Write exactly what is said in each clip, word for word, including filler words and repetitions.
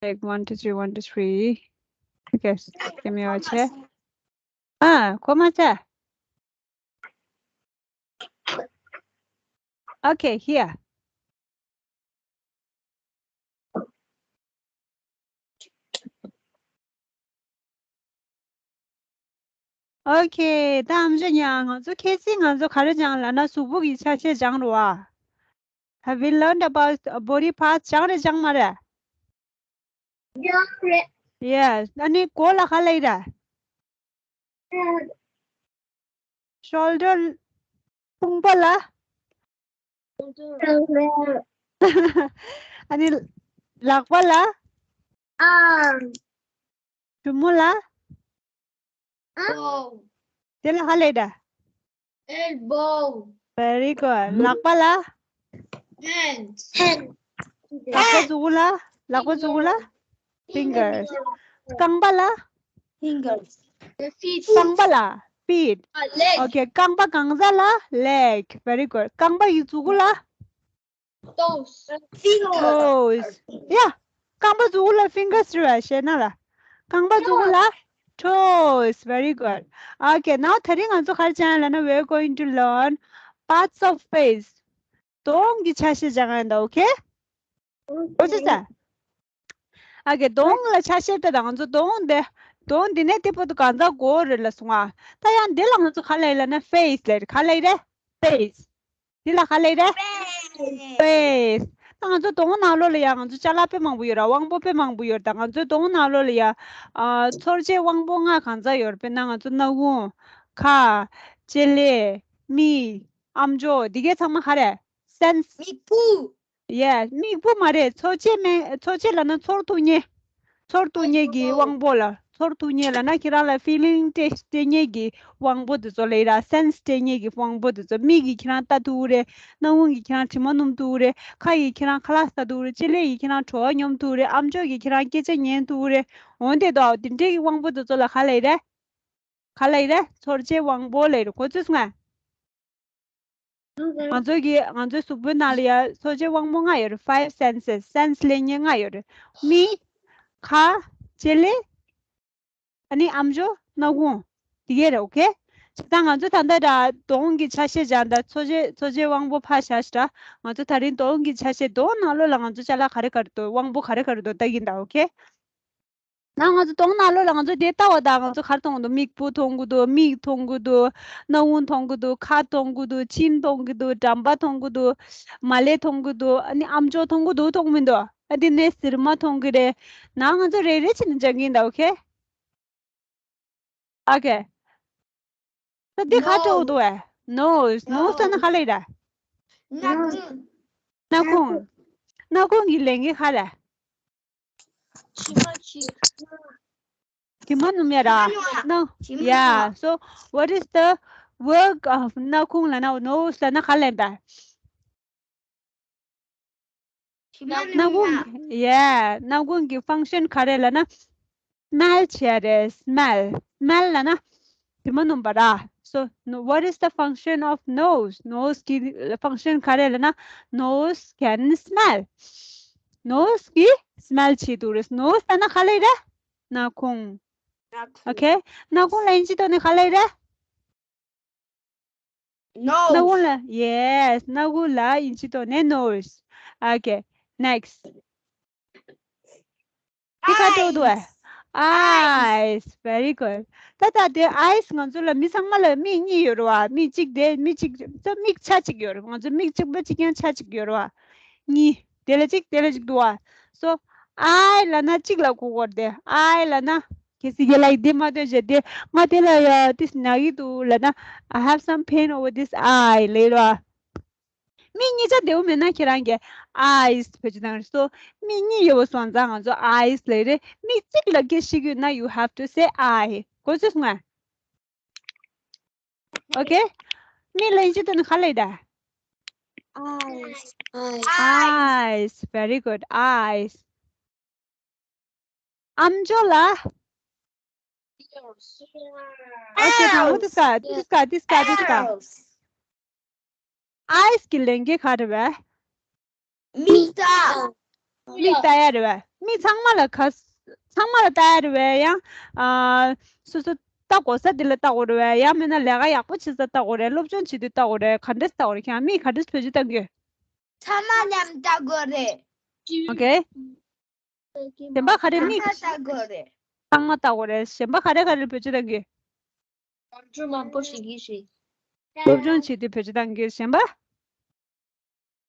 Like one, two, three, one, two, three. Okay, give me a check. Ah, གོ་མ་ཆ། Okay, here. Okay, ད་ཨམ་ཅོག་ཉན། ང་ཚོ་ཁ་སང་ང་ཚོ་ག་རེ་སྦྱངས་ལབ་ན་གཟུགས་པོ་གི་ཆ་ཤས་སྦྱངས་རེད་བ། Have we learned about body parts? སྦྱངས་རེད་སྦྱངས་མ་རེད། སྦྱངས་རེད། Yes. ཨ་ནི་མགོ་ལ་ག་ལབ་ཡིན་ར། Shoulder. དཔུང་པ་ལ། Shoulder. ཨ་ནི་ལག་པ་ལ། Arm. གྲུ་མོ་ལ། Elbow. དེ་ལ་ག་ལབ་ཡིན་ར། Elbow. Very good. ལག་པ་ལ། Hand. Hand. ལག་པ་མཛུ་གུ་ལ། ལག་པ་མཛུ་གུ་ལ། Fingers. རྐང་པ་ལ། Fingers. Feet. རྐང་པ་ལ། Feet. Ah, leg. Okay, རྐང་པ་གང་ས་ལ། Leg. Very good. རྐང་པ་ཡི་མཛུ་གུ་ལ། Toes. Fingers. Toes. Yeah. རྐང་པ་མཛུ་གུ་ལ་fingers རེད་བ། ཤེས་ན་ལ། རྐང་པ་མཛུ་གུ་ལ། Toes. Very good. Okay, now དེ་རིང་ང་ཚོ་ག་རེ་སྦྱང་ཡ་ལབ་ན། We're going to learn parts of face. གདོང་གི་ཆ་ཤས་སྦྱང་ཡ་ཡིན་ད། Okay? གོ་ཚོད་ས། Okay, གདོང་ལ་ཆ་ཤས་དེ་ད་ང་ཚོ་གདོང་དེ། གདོང་འདི་ནས་དེ་བར་དུ་གང་ཙམ་འགོར་རེད་ལབ་སོང་ང་། ད་ཡང་འདི་ལ་ང་ཚོ་ག་ལབ་ཡིན་ལབ་ན་face ལབ་རེད། ག་ལབ་ཡིན་རེད། Face. འདི་ལ་ག་ལབ་ཡིན་རེད། Face. Face. ད་ང་ཚོ་གདོང་ནང་ལོགས་ལ་ཡ་ང་ཚོ་ཅ་ལག་དཔེ་མང་པོ་ཡོད་ར། དབང་པོ་དཔེ་མང་པོ་ཡོད་ར། ད་ང་ཚོའི་གདོང་ནང་ལོགས་ལ་ཡ། ཨ། ཚོར་བྱེད་དབང་པོ་ལྔ་གང་ཙམ་ཡོད་རེད། དཔེར་ན་ང་ཚོ་སྣ་ཁུང་། ཁ། ལྕེ་ལེ། མིག་ཨམ་ཅོག་འདི་གའི་ཚང་མ་ག་རེ། Sense. མིག་སྤུ། Yes, མིག་སྤུ་མ་རེད། ཚོར་བྱེད་མེད། ཚོར་བྱེད་ལབ་ན་ཚོར་ཐུབ་མཁན། ཚོར་ཐུབ་མཁན་གྱི་དབང་པོ་ལ། ཚོར་ཐུབ་མཁན་ལབ་ན་ཁྱེད་རང་ལ་feeling སྤྲད་སྤྲད་མཁན་གྱི་དབང་པོ་དེ་ཚོ་ལབ་ཡིན་ར། Sense སྤྲད་མཁན་གྱི་དབང་པོ་དེ་ཚོ། མིག་གིས་ཁྱེད་རང་ལྟ་ཐུབ་རེད། སྣ་ཁུང་གིས་ཁྱེད་རང་དྲི་མ་སྣོམ་ཐུབ་རེད། ཁ་ཡིས་ཁྱེད་རང་ཁ་ལག་ཟ་ཐུབ་རེད། ལྕེ་ལེ་ཡིས་ཁྱེད་རང་བྲོ་བ་སྙོམས་ཐུབ་རེད། ཨམ་ཅོག་གིས་ཁྱེད་རང་སྐད་ཆ་ཉན་ཐུབ་རེད། འོན་ཏེ་དོ་དེ་འདྲའི་དབང་པོ་དེ་ཚོ་ལ་ག་ལབ་ཡིན་རེད། ག་ལབ་ཡིན་རེད། ཚོར་བྱེད་དབང་པོ་ལབ་ཡིན་རེད། གོ་ཚོད་སོང་ང་། ང་ཚོ་གི་ང་ཚོའི་གཟུགས་པོའི་ནང་ལ་ཡ་ཚོར་བྱེད་དབང་པོ་ལྔ་ཡོད་རེད། Five senses. Sense ལབ་མཁན་ལྔ་ཡོད་རེད། མིག་ཁ། ལྕེ་ལེ། ཨ་ནི་ཨམ་ཅོག་སྣ་ཁུང་། དེ་གས་རེད། Okay? བྱས་ཙང་ང་ཚོ་ད་ལྟ་ར་གདོང་གི་ཆ་ཤས་སྦྱངས། ད་ཚོར་བྱེད་ཚོར་བྱེད་དབང་པོ་ཕར་བཞག་ཤག་ང་ཚོ་དེ་རིང་གདོང་གི་ཆ་ཤས། གདོང་ནང་ལོགས་ལ་ང་ཚོ་ཅ་ལག་ག་རེ་ག་རེ་འདུག་དབང་པོ་ག་རེ་ག་རེ་འདུག་ལྟ་གི་ཡིན་ད། Okay? ན་ང་ཚོ་གདོང་ནང་ལོགས་ལ་ང་ཚོ་དེ་ལྟ་བ་དང་ང་ཚོ་ག་རེ་མཐོང་གི་འདུག་མིག་སྤུ་མཐོང་གི་འདུག་མིག་མཐོང་གི་འདུག་སྣ་ཁུང་མཐོང་གི་འདུག་ཁ་མཐོང་གི་འདུག་མཆིན་མཐོང་གི་འདུག་འགྲམ་པ་མཐོང་གི་འདུག་མ་ལེ་མཐོང་གི་འདུག་ཨ་ནི་ཨམ་ཅོག་མཐོང་གི་འདུག་མཐོང་མི་འདུག་ཨ་དེ་ནས་ཟེར་མ་མཐོང་གི་རེད། ན་ང་ཚོ་རེ་རེ་བྱས་ནས་སྦྱང་གི་ཡིན་ད། Okay? Okay. ད་འདི་ག་འགྲོ་འདུག་ཨེ། Nose. Nose ལབ་ན་ག་ལབ་ཡིན་ར། སྣ་ཁུང་། སྣ་ཁུང་། སྣ་ཁུང་གི་ལས་འགན་ག་རེ། མཆི་མ་མཆི། མཆི་མ་སྣོམ་ཡ་ར། མཆི་མ་སྣོམ་ཡ། No. མཆི་མ་སྣོམ་ཡ། Yeah. So what is the work of སྣ་ཁུང་ལབ་ན། Nose ལབ་ན་ག་ལབ་ཡིན་ད། མཆི་མ་སྣ་ཁུང་། Yeah, སྣ་ཁུང་གི་function ག་རེ་ལབ་ན། Smell བྱེད་རེད། Smell. Smell ལབ་ན་དྲི་མ་སྣོམ་པ་ར། So, no, what is the function of nose? Nose གི་function ག་རེ་ལབ་ན། Nose can smell. Nose གིས་smell བྱེད་ཐུབ་རེད། Nose ལབ་ན་ག་ལབ་རེད། སྣ་ཁུང་། Okay? སྣ་ཁུང་ལ་དབྱིན་ཇིའི་ཐོག་ནས་ག་ལབ་རེད། Nose. སྣ་ཁུང་ལ། Yes. སྣ་ཁུང་ལ་དབྱིན་ཇིའི་ཐོག་ནས་nose. Okay. Next. འདི་ག་འགྲོ་འདུག་ཨེ། Eyes. Eyes. Very good. ད་ལྟ་དེ་eyes ང་ཚོ་ལ་མི་ཚང་མ་ལ་མིག་གཉིས་ཡོད་རེད་བ། མིག་གཅིག་དེ་མིག་གཅིག་ད་མིག་ཆ་གཅིག་ཡོད་རེད། ང་ཚོ་མིག་གཅིག་པ་གཅིག་ཡང་ཆ་གཅིག་ཡོད་རེད་བ། གཉིས། དེ་ལ་གཅིག་དེ་ལ་གཅིག་འདུག་བ། So, eye ལབ་ན་གཅིག་ལ་གོ་དགོས་རེད་དེ། Eye ལབ་ན། གལ་སྲིད་ཡ་ལ་ཡི་དེ་མ་ཐོན་བྱས་ཏེ། ང་དེ་ལ་ཡ་ཏིས་ན་གི་འདུག་ལབ་ན། I have some pain over this eye ལབ་ར། མིག་གཉིས་ཆ་བདེ་བོ་མེད་ན་ཁྱེད་རང་གི་eyes བེད་སྤྱོད་བཏང་རེད། So མིག་གཉིས་ཡོད་པ་སོང་ཙང་ང་ཚོ་eyes ལབ་རེད། མིག་གཅིག་ལ་སྐད་ཤེས་ཀྱི་ཡོད་ན། You have to say eye. གོ་ཚོད་སོང་ང་། Okay? མིག་ལ་དབྱིན་ཇིའི་ཐོག་ནས་ག་ལབ་ཡིན་ད། Eyes. Eyes. Very good. Eyes. ཨམ་ཅོག་ལ། Okay, now this guy, this guy, this guy, this guy. Eyes གི་ལས་འགན་ག་རེ་རེད། མིག་ལྟ། མིག་ལྟ་ཡ་རེད་པ། མི་ཚང་མ་ལ་ག་ཚང་མ་ལ་ལྟ་ཡ་རེད་བས། ཡང་ཨ་སོ་སོ་ལྟ་དགོས་ས་དེ་ལ་ལྟ་དགོས་རེད་བས། ཡང་མིན་ན་ལས་ཀ་ཡག་པོ་བྱེད་ས་ལྟ་དགོས་རེད། སློབ་སྦྱོང་བྱེད་དུས་ལྟ་དགོས་རེད། ག་འདྲས་ལྟ་དགོས་རེད། ཁྱེད་རང་མི་ག་འདྲས་བེད་སྤྱོད་གཏང་གི་ཡོད། ཚང་མ་མཉམ་ལྟ་དགོས་རེད། ཨོ་ཁེ། གཞན་པ་ག་རེ་མི་ཚང་མ་ལྟ་དགོས་རེད། ཚང་མ་ལྟ་དགོས་རེད། གཞན་པ་ག་རེ་ག་རེ་བེད་སྤྱོད་གཏང་གི་ཡོད། ང་ཚོ་མང་པོ་ཞིག་གིས་ཤིག་སློབ་སྦྱོང་བྱེད་དུས་བེད་སྤྱོད་གཏང་གི་ཡོད། གཞན་པ།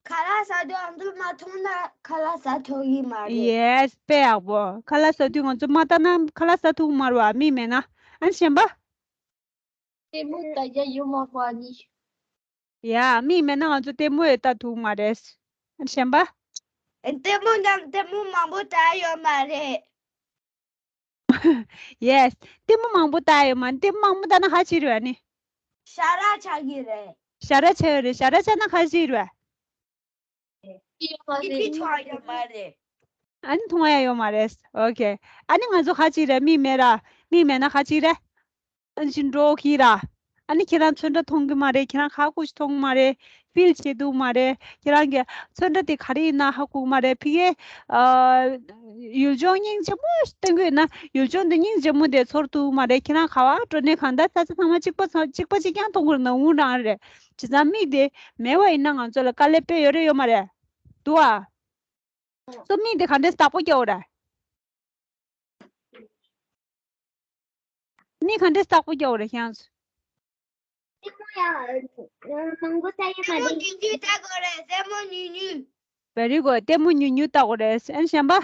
ཁ་ལག་ཟ་དུས་ཨ་མདོ་མ་མཐོང་ན་ཁ་ལག་ཟ་ཐུབ་ཀྱི་མ་རེད། ཡེས། དཔེ་ཡག་པོ། ཁ་ལག་ཟ་དུས་ང་ཚོ་མ་ལྟ་ན་ཁ་ལག་ཟ་ཐུབ་ཀྱི་མ་རེད་བ། མིག་མེད་ན། ཨ་ནི་གཞན་པ། ལྟད་མོ་ལྟ་རྒྱུ་ཡོད་མ་རེད་བ་ནི། ཡ། མིག་མེད་ན་ང་ཚོ་ལྟད་མོ་ཡང་ལྟ་ཐུབ་ཀྱི་མ་རེད། ཨ་ནི་གཞན་པ། ལྟད་མོ་རྣམས་ལྟད་མོ་མང་པོ་ལྟ་ཡོད་མ་རེད། ཡེས། ལྟད་མོ་མང་པོ་ལྟ་ཡོད་མ། ལྟད་མོ་མང་པོ་ལྟ་ན་ག་ཅི་རེད་ཨ་ནི། ཞ་ར་ཆགས་ཀྱི་རེད། ཞ་ར་ཆགས་ཡོད་རེད། ཞ་ར་ཆགས་ན་ག་ཅི་རེད། ཡོད་མ་ཏི་ཏི་རེད། མཐོང་ཡོད་མ་རེད། ཨ་ནི་མཐོང་ཡ་ཡོད་མ་རེད། ཨོ་ཁེ། ཨ་ནི་ང་ཚོ་ག་ཅི་རེད། མིག་མེད་ར། མིག་མེད་ན་ག་ཅི་རེད། ཨ་ནི་ཅི་འགྲོ་གི་ར། ཨ་ནི་ཁྱེད་རང་ཚོན་ཁྲ་མཐོང་གི་མ་རེད། ཁྱེད་རང་ཁ་ཁུ་ཅིག་མཐོང་གི་མ་རེད། ཕིལ་བྱེད་ཐུབ་མ་རེད། ཁྱེད་རང་གི་ཚོན་ཁྲ་དེ་ག་རེ་ཡིན་ན་ཧ་གོ་གི་མ་རེད། ཕ་གིའི་ཨ་ཡུལ་ལྗོངས་སྙིང་རྗེ་མོ་ཞིག་སྟོན་གི་ཡོད་ན་ཡུལ་ལྗོངས་དེ་སྙིང་རྗེ་མོ་དེ་ཚོར་ཐུབ་མ་རེད། ཁྱེད་རང་ག་པར་འགྲོ་ནའི་གང་ལྟར་ས་ཆ་ཚང་མ་གཅིག་པ་ཚང་གཅིག་པ་གཅིག་རྐྱང་མཐོང་གི་རེད། ནང་ངུ་རང་རེད། བྱས་ཙང་མིག་དེ་མེད་པ་ཡིན་ན་ང་ཚོ་ལ་དཀའ་ལས་དཔེ་ཡོད་རེད་ཡོད་མ་རེད། འདུག་ཨ། སོ་མིག་དེ་ག་འདྲས་བདག་པོ་རྒྱག་དགོས་རེད། མིག་ག་འདྲས་བདག་པོ་རྒྱག་དགོས་རེད་ཁྱེད་རང་ཚོ། ལྟད་མོ་ཡང་མང་པོ་ལྟ་ཡོད་མ་རེད། ལྟད་མོ་ཉུང་ཉུང་ལྟ་དགོས་རེད། ལྟད་མོ་ཉུང་ཉུང་། Very good. ལྟད་མོ་ཉུང་ཉུང་ལྟ་དགོས་རེད། ཨན་གཞན་པ།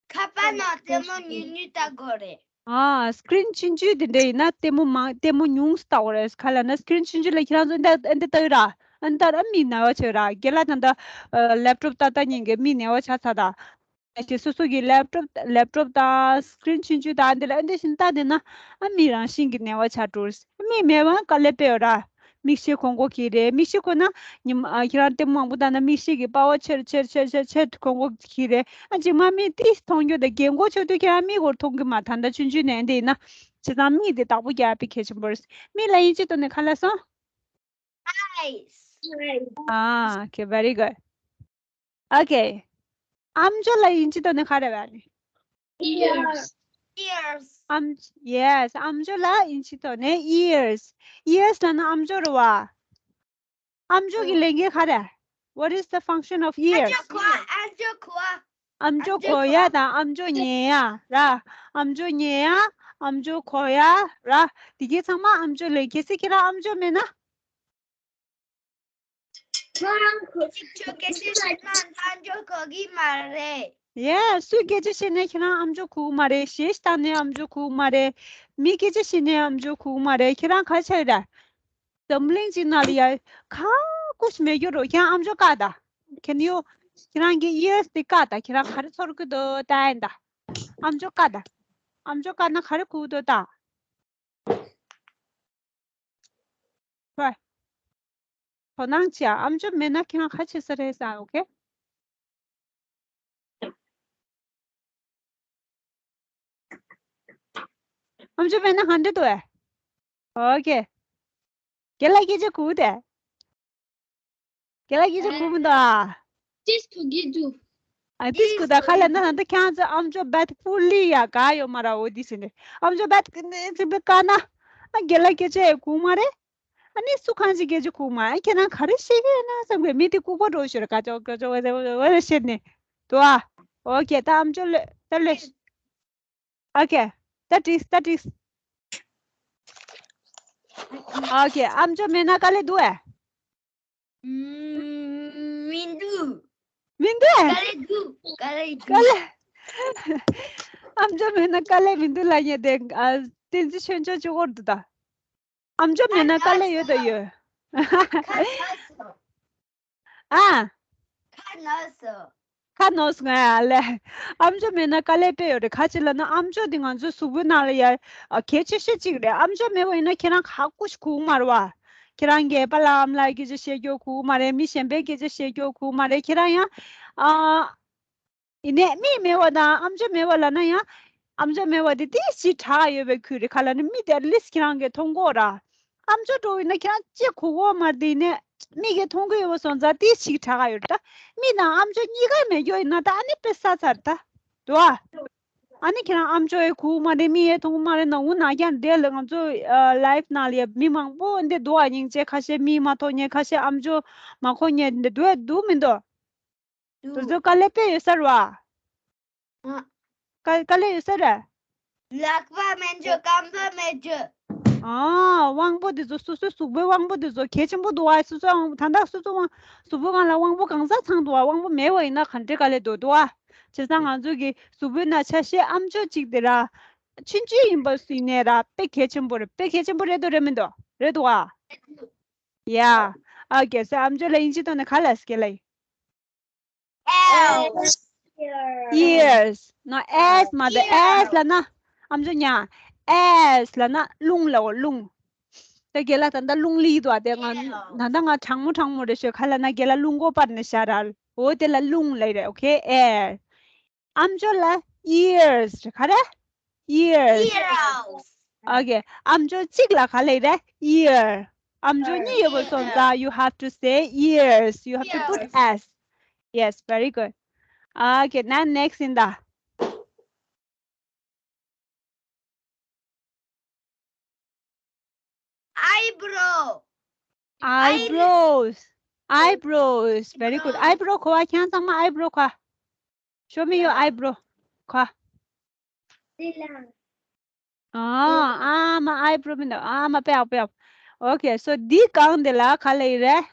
ཁ་པར་ནང་ལྟད་མོ་ཉུང་ཉུང་ལྟ་དགོས་རེད། ཨ། སི་ཀི་རིན་ཆུང་ཆུང་དེ་འདྲ་ཡིན་ན་ལྟད་མོ་མང་ལྟད་མོ་ཉུང་ཙམ་ལྟ་དགོས་རེད། ག་ལབ་ན་སི་ཀི་རིན་ཆུང་ཆུང་ལ་ཁྱེད་རང་ཚོ་འདི་འདི་ལྟ་གི་ར། ཨ་ནི་ལྟ་ར་མིག་ན་བ་ཆགས་ར། རྒན་ལགས་ད་ལྟ་ལེབ་ཊོབ་ལྟ་ལྟ་ཉིན་གྱི་མིག་ན་བ་ཆགས་ཚར་ད། ཞེས་སོ་སོ་གི་ལེབ་ཊོབ་ལེབ་ཊོབ་དང་སི་ཀི་རིན་ཆུང་ཆུང་དང་འདི་ལ་ཨ་འདི་བཞིན་ལྟ་བསྡད་ན་ཨ་མིག་རང་བཞིན་གྱིས་ན་བ་ཆགས་འགྲོ། མིག་མེད་པ་དཀའ་ལས་དཔེ་ཡོད་ར། མིག་ཤེལ་གོན་དགོས་ཀྱི་རེད། མིག་ཤེལ་གོན་ན་ཉི་མ་ཨ་ཁྱེད་རང་ལྟད་མོ་མང་པོ་ལྟ་ན་མིག་ཤེལ་གྱི་པ་ཝར་ཆེར་ཆེར་ཆེར་ཆེར་ཆེར་གོན་དགོས་ཀྱི་རེད། ཨ་རྗེས་མ་མིག་ཏིས་མཐོང་རྒྱུ་དང་རྒན་གོག་ཆགས་དུས་ཁྱེད་རང་མིག་སྒོར་མཐོང་གི་མ། ད་ལྟ་ཆུང་ཆུང་ནས་འདི་ཡིན་ན་བྱས་ཙང་མིག་དེ་བདག་པོ་རྒྱག་དཔེ་གལ་ཆེན་པོ་རེད། མིག་ལ་དབྱིན་ཇི་ཐོག་ནས་ག་ལབ་སོང་། Eyes. Eyes. Ah, okay, very good. Okay. ཨམ་ཅོག་ལ་དབྱིན་ཇི་ཐོག་ནས་ག་རེ་ལབ་ནི། Ears. Ears. ཨམ། Yes. ཨམ་ཅོག་ལ་དབྱིན་ཇི་ཐོག་ནས་ears. Ears ལབ་ན་ཨམ་ཅོག་རེད་བ། ཨམ་ཅོག་གི་ལས་འགན་ག་རེ། What is the function of ears? ཨམ་ཅོག་གོ་བ། ཨམ་ཅོག་གོ་བ། ཨམ་ཅོག་གོ་ཡ་དང་ཨམ་ཅོག་ཉན་ཡ་ར། ཨམ་ཅོག་ཉན་ཡ། ཨམ་ཅོག་གོ་ཡ་ར། དེ་གའི་ཚང་མ་ཨམ་ཅོག་ལས། གལ་སྲིད་ཁྱེད་རང་ཨམ་ཅོག་མེད་ན། ཁྱོད་རང་ཁོ་ཅིག་ཁྱོད་སྐད་ཆ་བཤད་ན་ཨམ་ཅོག་གོ་གི་མ་རེད། ཡ། སུས་སྐད་ཆ་བཤད་ནས་ཁྱེད་རང་ཨམ་ཅོག་གོ་གི་མ་རེད། གཞས་བཏང་ནས་ཨམ་ཅོག་གོ་གི་མ་རེད། མི་སྐད་ཆ་བཤད་ནས་ཨམ་ཅོག་གོ་གི་མ་རེད། ཁྱེད་རང་ག་རེ་ཆགས་ཡོད་ར། འཛམ་གླིང་གཅིག་ནང་ལ་ཡ་ཁ་ཁུ་ཞིག་མེད་རྒྱུ་རེད། ཁྱེད་རང་ཨམ་ཅོག་བཀག་ད། Can you། ཁྱེད་རང་གི་ears དེ་བཀག་ད། ཁྱེད་རང་ག་རེ་ཚོར་གི་འདུག་ལྟ་ཡིན་ད། ཨམ་ཅོག་བཀག་ད། ཨམ་ཅོག་བཀག་ན་ག་རེ་གོ་གི་འདུག་ལྟ། ཧོ། དོ་སྣང་བྱེད་ཨ། ཨམ་ཅོག་མེད་ན་ཁྱེད་རང་ག་རེ་བྱེད་ས་རེད་ཟེར། ཨོ་ཁེ། ཨམ་ཅོག་མེད་ན་ག་འདྲ་འདུག་ཨེ། ཨོ་ཁེ། རྒན་ལགས་སྐད་ཆ་གོ་གི་འདུག་ཨེ། རྒན་ལགས་སྐད་ཆ་གོ་མི་འདུག་ཨ། ཏིས་གོ་གི་འདུག་ཨ་ཏིས་གོ་ད། ག་ལབ་ན་ད་ལྟ་ཁྱེད་རང་ཚོ་ཨམ་ཅོག་བེད་ཕུལ་ལི་ཡ་ག་ཡོད་མ་ར། འོ་འདི་ཟེར་ནས་ཨམ་ཅོག་བེད་ཀི་ནས་ཚིག་པའི་བཀག་ན། ཨ་རྒན་ལགས་སྐད་ཆ་ཡང་གོ་མ་རེད། ཨ་ནི་སུ་གང་ཅིག་སྐད་ཆ་གོ་མ། ཨ་ཁྱེད་རང་ག་རེ་བཤད་ཀྱི་ཡོད་ན་བསམ་གི། མི་དེ་ལྐུགས་པ་འགྲོ་ཤོར་ག་ཅོག་ག་ཅོག་བ་བ་བ་བ་བཤད་ནས་དོ་ཨ། ཨོ་ཁེ། ད་ཨམ་ཅོག་ལོས་ད་ལོས། ཨོ་ཁེ། ད་ཏིས་ད་ཏིས། ཨོ་ཁེ། ཨམ་ཅོག་མེད་ན་དཀའ་ལས་འདུག་ཨེ། མི་འདུག་མི་འདུག་ཨེ། དཀའ་ལས་འདུག་དཀའ་ལས་འདུག་དཀའ་ལས། ཨམ་ཅོག་མེད་ན་དཀའ་ལས་མི་འདུག་ལབ་མཁན་དེ། ཨ། བསྟན་འཛིན་ཆོས་འབྱོར་གཅིག་པོ་རེད་འདུག་ད། ཨམ་ཅོག་མེད་ན་དཀའ་ལས་ཡོད་དང་ཡོད། ཁ་ནག་སོང་། ཨ། ཁ་ནག་སོང་། ཁ་ནག་སོང་ང་ཨ་ལེ། ཨམ་ཅོག་མེད་ན་དཀའ་ལས་དཔེ་ཡོད་རེད། ག་ཅི་ལབ་ན་ཨམ་ཅོག་འདི་ང་ཚོའི་གཟུགས་པོའི་ནང་ལ་ཡ། ཨ། གལ་ཆེ་ཤོས་གཅིག་རེད། ཨམ་ཅོག་མེད་པ་ཡིན་ན་ཁྱེད་རང་ཁ་ཁུ་ཞིག་གོ་གི་མ་རེད་བ། ཁྱེད་རང་གི་པཱ་ལགས་ཨ་མ་ལགས་སྐད་ཆ་བཤད་རྒྱུ་གོ་གི་མ་རེད། མི་གཞན་པའི་སྐད་ཆ་བཤད་རྒྱུ་གོ་གི་མ་རེད། ཁྱེད་རང་ཡང་། ཨ། ཡིན་ནའི་མིག་མེད་པ་དང་ཨམ་ཅོག་མེད་པ་ལབ་ན་ཡང་། ཨམ་ཅོག་མེད་པ་དེ་ཏིས་ཅིག་དྲག་ཡོད་པའི་ཁུལ་རེད། ག་ལབ་ན་མི་དེ་ཨེཊ་ལིསྚ་ཁྱེད་རང་གིས་མཐོང་གོ་ར། ཨམ་ཅོག་འགྲོ་ཡིན་ན་ཁྱེད་རང་ཅི་གོ་གོ་མ་རེད། ཡིན་ནའི་ མིག་གིས་མཐོང་གི་ཡོད་པ་སོང་ཙང་དེ་ཞིག་དྲག་ག་ཡོད་ད། མི་དང་ཨམ་ཅོག་གཉིས་ཀ་མེད་རྒྱུ་ཡིན་ན་ད་ཨ་ནི་དཔེ་ས་ཚར་ད། འདུག་ཨ། ཨ་ནི་ཁྱེད་རང་ཨམ་ཅོག་ཡེ་གུག་མ་རེད། མིག་ཡེ་མཐོང་མ་རེད། ནང་འུ་ནང་རྒྱ་འདི་ལ་ང་ཚོ་ལའིབ་ནང་ལ་ཡ་མི་མང་པོ་འདི་འདུག་ཨ། སྙིང་རྗེ། ཁ་ཤས་མིག་མ་མཐོང་མཁན། ཁ་ཤས་ཨམ་ཅོག་མ་གོ་མཁན་འདི་འདུག་ཨ། འདུག་མི་འདུག་དུ་ཚོད་དཀའ་ལས་དཔེ་ཡོད་ས་རེད་བ། ཨ། དཀའ་དཀའ་ལས་ཡོད་ས་རེད། ལག་པ་མེད་རྒྱུ་རྐང་པ་མེད་རྒྱུ། ཨ། དབང་པོ་འདི་ཚོ་སོ་སོའི་གཟུགས་པོའི་དབང་པོ་འདི་ཚོ་གལ་ཆེན་པོ་འདུག་ཨ། སོ་སོའི་དབང་ད་ལྟ་སོ་སོའི་དབང་གཟུགས་པོའི་སྒང་ལ་དབང་པོ་གང་ས་ཚང་འདུག་ཨ། དབང་པོ་མེད་པ་ཡིན་ན་ག་འདྲའི་དཀའ་ལས་འདུག་འདུག་ཨ། བྱས་ཙང་ང་ཚོ་གི་གཟུགས་པོའི་ནང་ཆ་ཤས་ཨམ་ཅོག་གཅིག་དེ་ར་ཆུང་ཆུང་ཡིན་པ་སུ་ཡིན་ནའི་ར་དཔེ་གལ་ཆེན་པོ་རེད། དཔེ་གལ་ཆེན་པོ་རེད་འདུག་རེད་མི་འདུག་རེད་འདུག་ཨ། ཡ། ཨོ་ཀེ། སོ་ཨམ་ཅོག་ལ་དབྱིན་ཇི་ཐོག་ནས་ག་ལབ་སྐད་ལ་ཡིན། Ears. Ears. No, ears མ་རེད། ears ལབ་ན་ཨམ་ཅོག་ཉ། ears ལབ་ན་རླུང་ལབ་འོ། རླུང་། དེ་རྒན་ལགས་ད་ལྟ་རླུང་ལུས་འདུག་ཨ། དེ་ང་ད་ལྟ་ང་གྲང་མོ་གྲང་མོ་རེད་ཞོ། ག་ལབ་ན་རྒན་ལགས་རླུང་མགོ་སྤར་ནས་བཞག་ར། འོ་དེ་ལ་རླུང་ལབ་རེད། ཨོ་ཀེ། ear. ཨམ་ཅོག་ལ་ears རེད། ག་རེ། ears. Ears. ཨོ་ཀེ། ཨམ་ཅོག་གཅིག་ལ་ག་ལབ་རེད། ear. ཨམ་ཅོག་གཉིས་ཡོད་པ་སོང་ཙང་you have to say ears. You have to put s. Yes, very good. Okay, now next in the eyebrow. Eyebrows. Eyebrows. Very good. Eyebrow གོ་བ། ཁྱེད་ཚང་མ་eyebrow གོ། Show me your eyebrow. གོ། འདི་ལ། ཨ་ཨ་མ་eyebrow མིན་འདུག་ཨ་མ་པེ་ཨ་པེ་ཨ། Okay, so འདི་སྒང་འདི་ལ་ག་ལབ་རེད།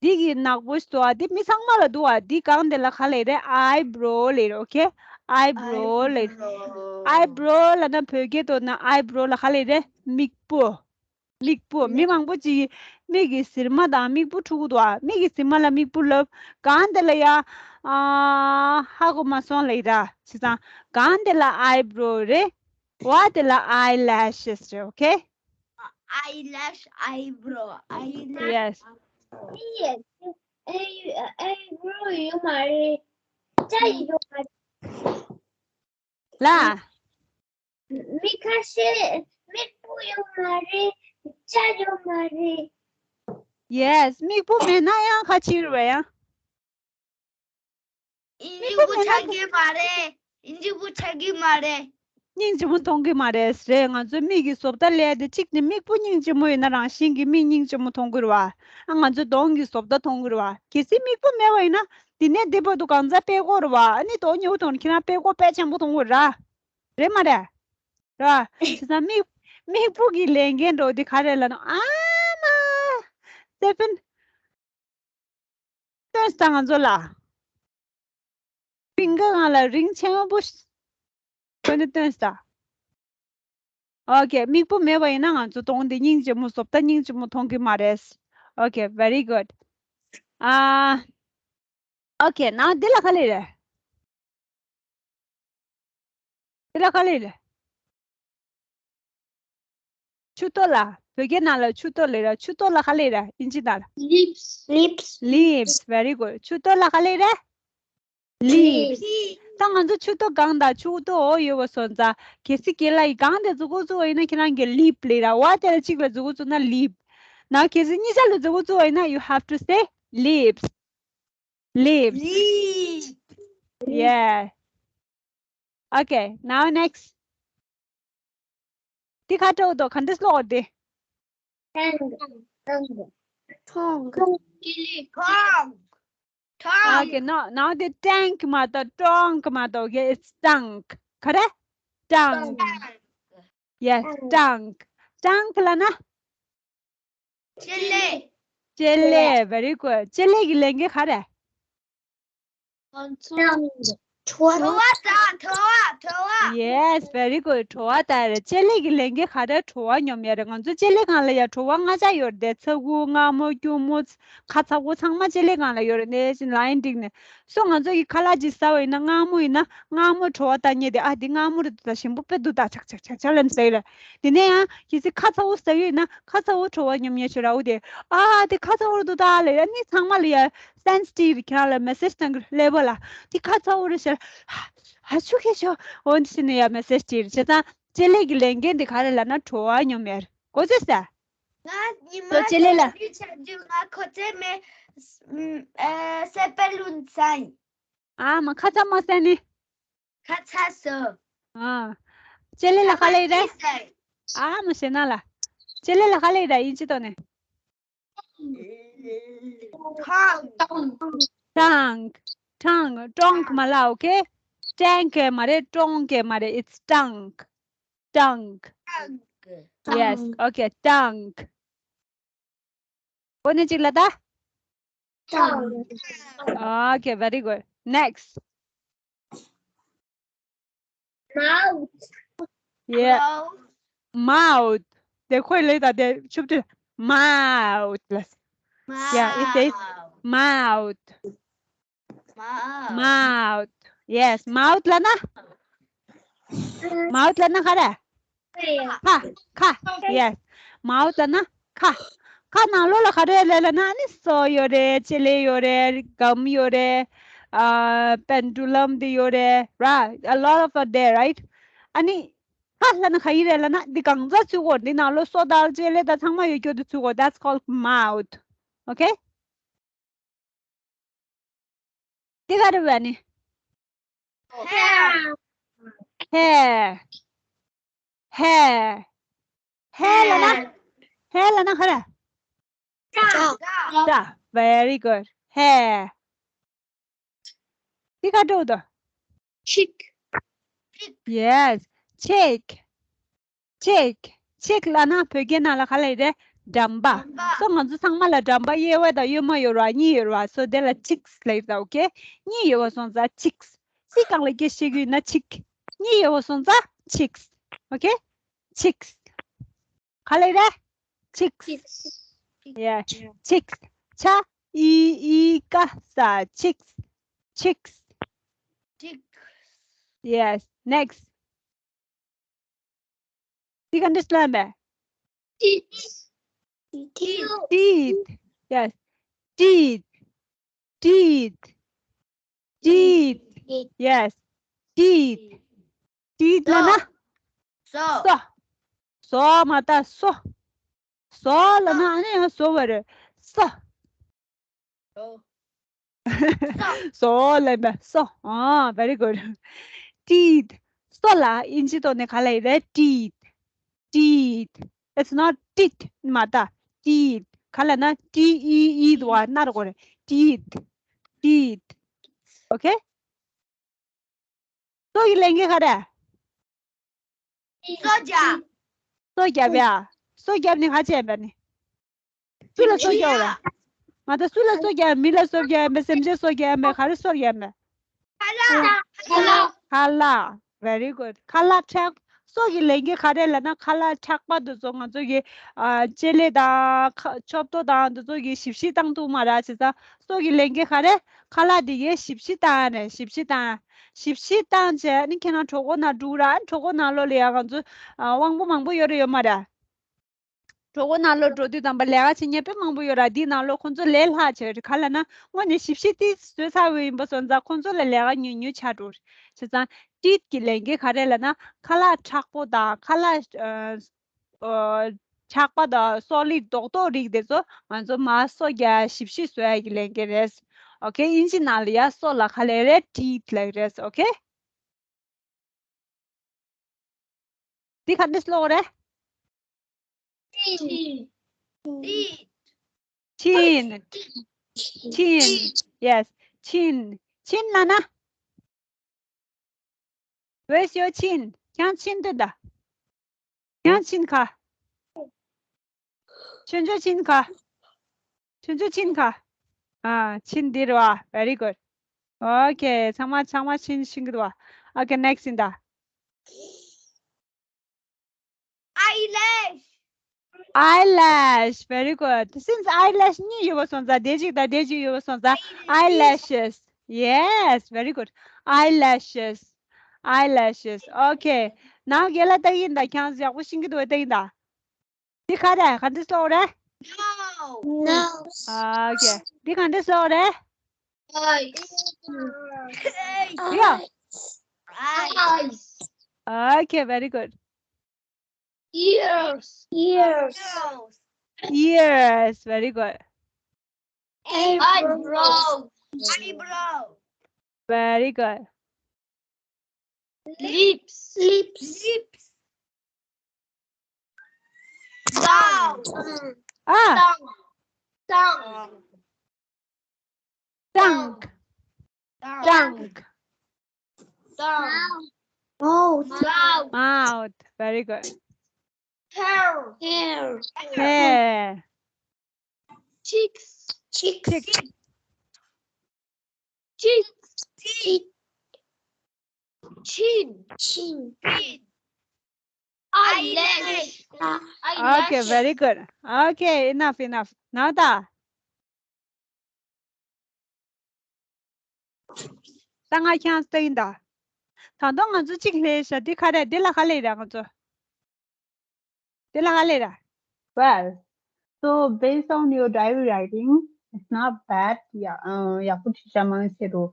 འདི་གི་ནག་པོ་ཞིག་འདུག་ཨ། འདི་མི་ཚང་མ་ལ་འདུག་ཨ། འདི་སྒང་འདི་ལ་ག་ལབ་རེད། eyebrow ལབ་རེད། Okay, eyebrow ལབ་རེད། eyebrow ལབ་ན་བོད་སྐད་ཐོག་ན་eyebrow ལ་ག་ལབ་རེད། མིག་སྤུ། མིག་སྤུ། མི་མང་པོ་ཅིག་མིག་གི་ཟེར་མ་དང་མིག་སྤུ་འཁྲུག་གི་འདུག་ཨ། མིག་གི་ཟེར་མ་ལ་མིག་སྤུ་ལབ། སྒང་དེ་ལ་ཡ། ཨ། ཧ་གོ་མ་སོང་ལབ་ཡི་ར། བྱས་ཙང་སྒང་དེ་ལ་eyebrow རེད། འོག་དེ་ལ་eyelashes རེད། Okay? Eyelash, eyebrow, eyelash. Yes. Yes. Eyebrow ཡོད་མ་རེད། ལྕགས་ཡོད་མ་རེད། ལ། མི་ཁ་ཤས་མིག་སྤུ་ཡོད་མ་རེད། ལྕགས་ཡོད་མ་རེད། Yes, མིག་སྤུ་མེད་ན་ཡང་ཁ་ཕྱིར་བ་ཡང་། ཨིན་ཇི་སྤུ་ཆགས་ཀྱི་མ་རེད། ཨིན་ཇི་སྤུ་ཆགས་ཀྱི་མ་རེད། སྙིང་རྗེ་མོ་མཐོང་གི་མ་རེད། རེད། ང་ཚོ་མིག་གི་བཟོ་ལྟ་ལས་དེ་གཅིག་ནི་མིག་སྤུ་སྙིང་རྗེ་མོ་ཡོད་ན་རང་བཞིན་གྱི་མིག་སྙིང་རྗེ་མོ་མཐོང་གི་རེད་བ། ཨ། ང་ཚོ་གདོང་གི་བཟོ་ལྟ་མཐོང་གི་རེད་བ། གལ་སྲིད་མིག་སྤུ་མེད་པ་ཡིན་ན་འདི་ནས་འདི་བར་དུ་གང་ཚ་པད་ཀོ་རེད་བ། ཨ་ནི་གདོང་ཉེ་བོ་མཐོང་ན་ཁྱེད་རང་པད་ཀོ་དཔེ་ཆེན་པོ་མཐོང་གི་རེད། རེད་མ་རེད། རེད་བ། བྱས་ཙང་མིག་མིག་སྤུ་གི་ལས་འགན་འགྲོ་འདི་ག་རེ་ལབ་ན། ཨ་མ། སེ་ཕེན། སྟོན་ས་ང་ཚོ་ལ། པིང་ཀ་ང་ལ་རིང་ཆེན་པོ་ཞིག་ཁོ་ནི་སྟོན་ས། Okay, མིག་སྤུ་མེད་པ་ཡིན་ན་ང་ཚོ་གདོང་འདི་སྙིང་རྗེ་མོ་བཟོ་ལྟ་སྙིང་རྗེ་མོ་མཐོང་གི་མ་རེད། Okay, very good. ཨ། Okay, now འདི་ལ་ག་ལབ་རེད། འདི་ལ་ག་ལབ་རེད། མཆུ་ཏོ་ལ། བོད་སྐད་ནང་ལ་མཆུ་ཏོ་ལབ་ར། མཆུ་ཏོ་ལ་ག་ལབ་རེད། ཨིན་ཇི་ནང་ལ། Lips. Lips. Lips, very good. མཆུ་ཏོ་ལ་ག་ལབ་རེད། Lips. Lips. ད་ང་ཚོ་མཆུ་ཏོ་སྒང་དང་མཆུ་ཏོ་འོག་ཡོད་པ་སོང་ཙང་གལ་སྲིད་རྒན་ལགས་ཡིས་སྒང་དེ་འཛུགས་འགོ་བཙུགས་པ་ཡིན་ན་ཁྱེད་རང་གིས་lip ལབ་ར། འོག་དེ་ལ་གཅིག་ལ་འཛུགས་འགོ་བཙུགས་ན་lip། ན་གལ་སྲིད་གཉིས་ཆ་ལ་འཛུགས་འགོ་བཙུགས་པ་ཡིན་ན་you have to say lips. Lips. Lip. Yeah. Okay, now next. འདི་ཁ་སྤྲོད་དོ། ག་འདྲ་ཀློག་འདི། Tongue. Tongue. Tongue. Tongue. Okay, no, now འདི་tank མ་གཏོགས་tongue མ་གཏོགས། Okay, it's tongue. ག་རེ། Tongue. Yes, tongue. Tongue ལབ་ན། ལྕེ་ལེ། ལྕེ་ལེ། Very good. ལྕེ་ལེ་གི་ལས་འགན་ག་རེ། བྲོ་བ་དང་བྲོ་བ། བྲོ་བ། Yes, very good. བྲོ་བ་དང་རེད། ལྕེ་ལེ་གི་ལས་འགན་ག་རེ། བྲོ་བ་སྙོམས་ཡ་རེད། ང་ཚོ་ལྕེ་ལེ་སྒང་ལ་ཡ་བྲོ་བ་ལྔ་ཆ་ཡོད་རེད་དེ། ཚ་ཁུ། མངར་མོ། སྐྱུར་མོ། ཁ་ཚ་པོ། ཚང་མ་ལྕེ་ལེ་སྒང་ལ་ཡོད་རེད། ནས་ཅིག་ལའིན་བསྒྲིགས་ནས། སོ་ང་ཚོ་གི་ཁ་ལག་ཅིག་ཟ་བ་ཡིན་ན་མངར་མོ་ཡིན་ན་མངར་མོ་བྲོ་བ་བཏང་མཁན་དེ། ཨ་འདི་མངར་མོ་རེད་འདུག་ད་ཞིམ་པོ་དཔེ་འདུག་ད་ཆག་ཆག་ཆག་ཆག་ལབ་ནས་ཟ་ཡི་རེད། དེ་ནས་ཡང་གལ་སྲིད་ཁ་ཚ་པོ་ཟ་གི་ཡོད་ན་ཁ་ཚ་པོ་བྲོ་བ་སྙོམས་ཡས་ཆོས་ར། འོ་དེ། ཨ་དེ་ཁ་ཚ་པོ་རེད་འདུག་ད་ལབ་ཡ། ནི་ཚང་མ་ལ་ཡ་སེན་སི་ཊིབ་ཁྱེད་རང་ལ་མེ་སེ་ཇི་བཏང་གི་ལེ་བོ་ལ། དེ་ཁ་ཚ་པོ་རེད་ཟེར། ཧ་ཆུ་ཁེ་ཆོ། འོ་འདི་ཟེར་ནས་ཡ་མེ་སེ་ཇི་སྤྲད་རེད། བྱས་ཙང་ལྕེ་ལེ་གི་ལས་འགན་དེ་ག་རེ་ལབ་ན་བྲོ་བ་སྙོམས་ཡས་རེད། གོ་ཚོད་ཟ། ང་ཉི་མ་ལོ་ལྕེ་ལེ་ལ། ལས་འགུལ་བྱ་རྒྱུ། ང་ཁོ་ཚེ་མེ་ཨ་སེ་པེ་ལུན་སན། ཨ་མ་ཁ་ཚ་མ་སན་ནི། ཁ་ཚ་སོ། ཨ། ལྕེ་ལེ་ལ་ཁ་ལེ་རེད། ཨ་མ་ཤེ་ན་ལ། ལྕེ་ལེ་ལ་ཁ་ལེ་རེད། ཡིན་ཅི་ཏོ་ནི། tongue. tongue. ཀྲོང་མ་ལ། okay? ཀྲང་གེ་མ་རེད། ཀྲོང་གེ་མ་རེད། it's tongue. tongue. Yes. okay. tongue. འོ་ནི་གཅིག་ལ་ད། tongue. okay, very good. next. mouth. yeah. mouth. དེ་ཁོས་ལེ་ད་དེ་ཆུབ་ཏུ། mouth. yeah, it says mouth. mouth. yes, mouth ལ་ན། mouth ལ་ན་ག་རེ། ཁ། ཁ། yes. mouth ལ་ན་ཁ། ཁ་ནང་ལོགས་ལ་ག་རེ་ལེ་ལ་ན། ཨ་ནི་སོ་ཡོད་རེད། ལྕེ་ལེ་ཡོད་རེད། gum ཡོད་རེད། ཨ་པེན་ཌུ་ལམ་དེ་ཡོད་རེད། right? a lot of are there, right? ཨ་ནི་ཁ་ལ་ན་ག་ཡི་རེད་ལ་ན། འདི་གང་ཚ་ཚུད་གོ། འདི་ནང་ལོགས་སོ་དང་ལྕེ་ལེ་དང་ཚང་མ་ཡོད་རྒྱུ་དེ་ཚུད་གོ། that's called mouth. okay? དེ་ག་རེ་བ་ནི། hair. hair. hair. hair ལ་ན། hair ལ་ན་ག་རེ། སྐྲ། སྐྲ། very good. hair. དེ་ག་འགྲོ་དོ། cheek. yes. cheek. cheek. cheek ལ་ན་བོད་སྐད་ནང་ལ་ག་ལ་ཡི་རེད། འགྲམ་པ། འགྲམ་པ། སོ་ང་ཚོ་ཚང་མ་ལ་འགྲམ་པ་གཡས་པ་དང་གཡོན་མ་ཡོད་ར། གཉིས་ཡོད་ར། སོ་དེ་ལ་cheeks ལ་ཡི་ར། okay? གཉིས་ཡོད་པ་སོང་ཙང་cheeks. སི་གང་ལ་སྐད་བཤད་ཀྱི་ཡོད་ན་cheek. གཉིས་ཡོད་པ་སོང་ཙང་cheeks. okay? cheeks. ག་ལ་ཡི་རེད། cheeks. yeah. cheeks. ཆ་ཨི་ཨི་ཀ་ས། cheeks. cheeks. cheek. yes. next. དེ་ག་འདྲ་ལབ་མེད། teeth. teeth. teeth. yes. teeth. teeth. teeth. yes. teeth. teeth ལ་ན། སོ། སོ། སོ་མ་ད་སོ། སོ་ལ་ན་ཨ་ནི་ཡང་སོ་བ་རེད། སོ། སོ། སོ་ལ་ན་སོ། ཨ། very good. teeth. སོ་ལ་ཨིན་ཇི་ཐོག་ནས་ག་ལ་ཡི་རེད། teeth. teeth. it's not teeth མ་ད། teeth. ག་ལ་ན་T E E དུ་བ་ན་རོ་གོ་རེད། teeth. teeth. okay? སོ་གི་ལས་འགན་ག་རེ། སོ་རྒྱབ། སོ་རྒྱབ་ཡ། སོ་རྒྱབ་ནི་ག་བྱས་པ་ནི། སུ་ལ་སོ་རྒྱབ་ར། ང་ད་སུ་ལ་སོ་རྒྱབ། མི་ལ་སོ་རྒྱབ་མེད། སེམས་ཅན་སོ་རྒྱབ་མེད། ག་རེ་སོ་རྒྱབ་མེད། ཁ་ལག་ཁ་ལག་ཁ་ལག very good. ཁ་ལག་མཁྲེགས། སོ་གི་ལས་འགན་ག་རེ་ལབ་ན། ཁ་ལག་མཁྲེགས་པ་དེ་ཚོ་ང་ཚོ་གི་ཨ་ལྕེ་ལེ་དང་ཁ་ཆབ་ཏོ་དང་དེ་ཚོ་གི་ཞིབ་བཤེར་བཏང་ཐུབ་མ་ར། བྱས་ཙང་སོ་གི་ལས་འགན་ག་རེ། ཁ་ལག་དེ་གའི་ཞིབ་བཤེར་བཏང་ནས། ཞིབ་བཤེར་བཏང་། ཞིབ་བཤེར་བཏང་བྱས་ནི་ཁྱེད་རང་གྲོད་ཁོག་ནང་འགྲོ་ར། གྲོད་ཁོག་ནང་ལོགས་ལ་ཡ་ང་ཚོ་ཨ་དབང་པོ་མང་པོ་ཡོད་རེད་ཡོད་མ་ར། གྲོད་ཁོག་ནང་ལོགས་འགྲོ་དུས་ཙམ་པ་ལས་ཀ་བྱེད་མཁན་དཔེ་མང་པོ་ཡོད་ར། འདིའི་ནང་ལོགས་ཁོང་ཚོ་ལས་སླ་བྱས་རེད། ག་ལབ་ན་དངོས་གནས་ཞིབ་བཤེར་དེ་བཟོས་ཚར་བ་ཡིན་པ་སོང་ཙང་ཁོང་ཚོ་ལ་ལས་ཀ་ཉུང་ཉུང་ཆགས་འགྲོ་རེད། བྱས་ཙང་teeth ཀྱི་ལས་འགན་ག་རེ་ལབ་ན། ཁ་ལག་མཁྲེགས་པོ་དང་ཁ་ལག་ཨ་ཨ་མཁྲེགས་པ་དང་སོག་ལེ་རྡོག་རྡོག་རིགས་དེ་ཚོ་ང་ཚོ་མར་སོ་རྒྱག་ཞིབ་བཤེར་བཟོ་ཡ་གི་ལས་འགན་རེད། okay? ཨིན་ཇི་ནང་ལ་ཡ་སོ་ལ་ག་ལབ་རེད། teeth ལབ་རེད། okay? འདི་ག་འདྲས་ཀློག་རེད། chin. chin. chin. yes. chin. chin ལབ་ན། Where's your chin? ཁྱེད་རང་ཆིན་དེ་ད། ཁྱེད་རང་ཆིན་ག། ཁྱོད་ཚོའི་ཆིན་ག། ཁྱོད་ཚོའི་ཆིན་ག། ཨ། ཆིན་འདི་རེད་བ། very good. okay. ཚང་མ་ཚང་མ་ཆིན་ཤེས་ཀྱི་འདུག་བ། okay, next ཡིན་ད། eyelash. eyelash. very good. since eyelash གཉིས་ཡོད་པ་སོང་ཙང་། དེ་གཅིག་དང་དེ་གཅིག་ཡོད་པ་སོང་ཙང་། eyelashes. yes, very good. eyelashes. eyelashes. okay. ནང་རྒན་ལགས་ལྟ་གི་ཡིན་ད། ཁྱེད་རང་ཡག་པོ་ཤེས་ཀྱི་འདུག་བས་ལྟ་གི་ཡིན་ད། འདི་ག་རེ། ག་འདྲས་ཀློག་རེད། nose. okay. འདི་ག་འདྲས་ཀློག་རེད། eyes. yeah. eyes. okay, very good. ears. ears. Ears. Very good. Eyebrows. Eyebrow. Very good. Lips. Lips. Tongue. Ah, Tongue. tongue, Tongue. tongue, Mouth. mouth. Very good. Hair. Hair. Hair. Cheeks. Cheeks. Cheeks. Cheek. Chin. Chin. Eyelash. Okay, very good. Okay, enough, enough. Now ད། ད་ང་ཁྱང་སྟེ་ཡིན་ད། ད་དུང་ང་ཚོ་གཅིག་ལས་ཤ་འདི་ག་རེད། འདི་ལ་ག་ལས་རེད་ང་ཚོ། འདི་ལ་ག་ལས་རེད། Well, so based on your diary writing, it's not bad. Yeah, uh, ཡག་པོ་བྲིས་ཤག་མང་ཆེ་རུ།